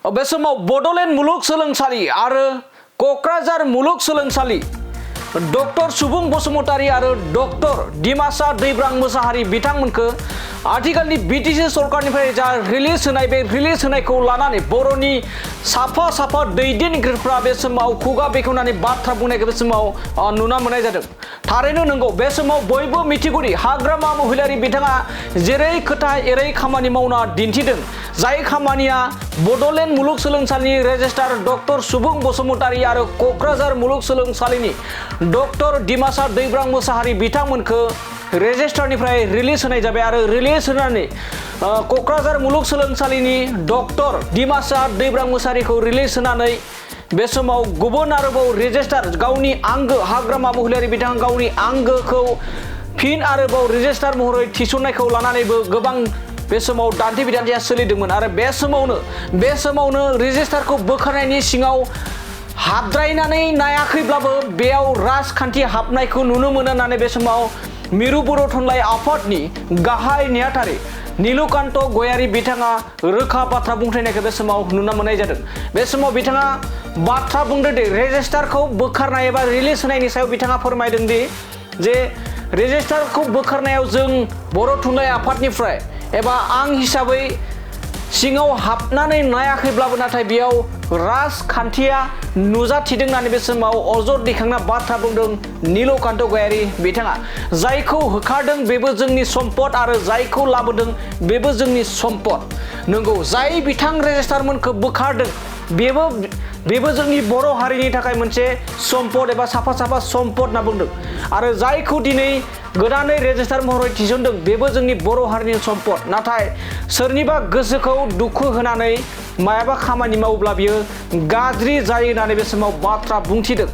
बे समाव बड'लेण्ड मुलुगसोलोंसालि आरो क'क्राझार मुलुगसोलोंसालि डॉक्टर सुबुं बसुमतारी आरो डॉक्टर डिमासा दैब्रां मोसाहारि बिथांमोनखौ आथिखालनि बीटीसी सरकारनिफ्राय जा रिलिज होनाय बे रिलिज होनायखौ लानानै बर'नि साफा साफा दैदेनगिरिफ्रा बे समाव खुगा बेखेवनानै बाथ्रा बुंनायखौ बे समाव नुना मोननाय जादों। थारैनो नंगौ, बे समाव बयबो मिथिगौदि हाग्रामा महिलारि बिथाङा जेरै खोथा एरै खामानि मावना दिन्थिदों, जाय खामानिया बड'लेण्ड मुलुगसोलोंसालिनि रेजिस्ट्रार डॉक्टर सुबुं बसुमतारी आरो क'क्राझार मुलुगसोलोंसालिनि डॉक्टर डिमासा दैब्रां मोसाहारि बिथांमोनखौ रेजिस्ट्रारनिफ्राय रिलिज होनाय जाबाय आरो रिलिज होनानै क'क्राझार मुलुगसोलोंसालिनि डॉक्टर डिमासा दैब्रां मोसाहारिखौ रिलिज होनानै बे समाव गुबुन आरोबाव रेजिस्ट्रार गावनि आंगो हाग्रामा महिलारि बिथाङा गावनि आंगोखौ फिन आरोबाव रेजिस्ट्रार महरै थिसननायखौ लानानैबो गोबां बे समाव दान्थे बिदान्थेया सोलिदोंमोन आरो बे समावनो रेजिस्ट्रारखौ बोखारनायनि सिङाव हाबद्रायनानै नायाखैब्लाबो बेयाव राजखान्थि हाबनायखौ नुनो मोनो होननानै बे समाव मिरु बर' थुनलाइ आफादनि गाहाय नेहाथारि नीलकान्त गयारी बिथाङा रोखा बाथ्रा बुंथिनायखौ बे समाव नुनो मोननाय जादों। बे समाव बिथाङा बाथ्रा बुंदों दि रेजिस्ट्रारखौ बोखारनाय एबा रिलिज होनायनि सायाव बिथाङा फोरमायदों दि जे रेजिस्ट्रारखौ बोखारनायाव जों बर' थुनलाइ आफादनिफ्राय एबा आं हिसाबै सिङाव हाबनानै नायाखैब्लाबो नाथाय बेयाव राजखान्थिया नुजाथिदों होननानै बे समाव अजद दैखांना बाथ्रा बुंदों नीलकान्त गयारी बिथाङा। जायखौ होखारदों बेबो जोंनि सम्पद आरो जायखौ लाबोदों बेबो जोंनि सम्पद। नंगौ, जाय बिथां रेजिस्ट्रारमोनखौ बोखारदों बेबो जोंनि बर' हारिनि थाखाय मोनसे सम्पद एबा साफा साफा सम्पद होनना बुंदों आरो जायखौ दिनै गोदानै रेजिस्ट्रार महरै थिसनदों बेबो जोंनि बर' हारिनि सम्पद। नाथाय सोरनिबा गोसोखौ दुखु होनानै मायाबा खामानि मावोब्ला बियो गाज्रि जायो होननानै बे समाव बाथ्रा बुंथिदों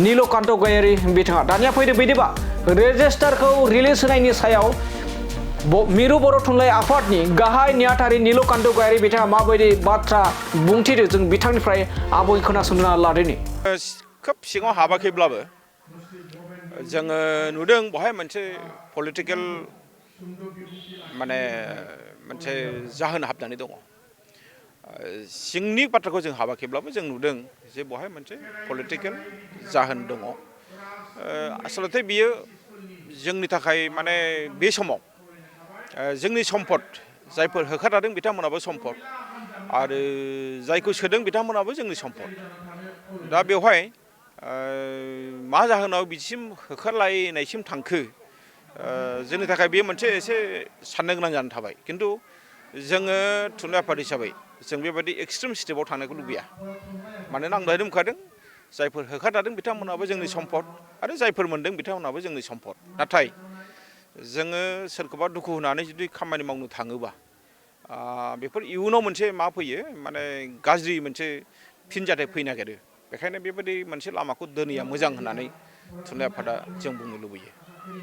नीलकान्त गयारी बिथाङा। दानिया फैदो बिदिबा रेजिस्ट्रारखौ रिलिज होनायनि सायाव मिरु बर' थुनलाइ आफादनि गाहाय नेहाथारि नीलकान्त गयारी बिथाङा माबायदि बाथ्रा बुंथिदों जों बिथांनिफ्राय आबुङै खोनासंना लादोनि। खोब सिङाव हाबाखैब्लाबो जोङो नुदों बहाय मोनसे पलिटिकेल मोनसे जाहोन हाबनानै दङ। सिंनि बाथ्राखौ जों हाबाखैब्लाबो जों नुदों जे बहाय मोनसे पलिटिकेल जाहोन दङ। आसलथे बियो जोंनि थाखाय बे समाव जोंनि सम्पद, जायफोर होखारदों बिथांमोनाबो सम्पद आरो जायखौ सोदों बिथांमोनाबो जोंनि सम्पद। दा बेवहाय मा जाहोनाव बिसिम होखारलायनायसिम थांखो जोंनि थाखाय बेयो मोनसे एसे साननो गोनां जानानै थाबाय। खिन्थु जोङो थुनलाइ आफाद हिसाबै जों बेबायदि एक्सट्रिम स्टेपाव थांनायखौ लुबैया। मानोना आं दहायनो बुंखादों जायफोर होखारदादों बिथांमोनाबो जोंनि सम्पद आरो जायफोर मोनदों बिथांमोनाबो जोंनि सम्पद। नाथाय जोङो सोरखौबा दुखु होनानै जुदि खामानि मावनो थाङोबा बेफोर इयुनाव मोनसे मा फैयो गाज्रि मोनसे फिनजाथाय फैनो नागिरो। बेखायनो बेबायदि मोनसे लामाखौ दोनैया मोजां होननानै थुनलाइ आफादा जों बुंनो लुबैयो।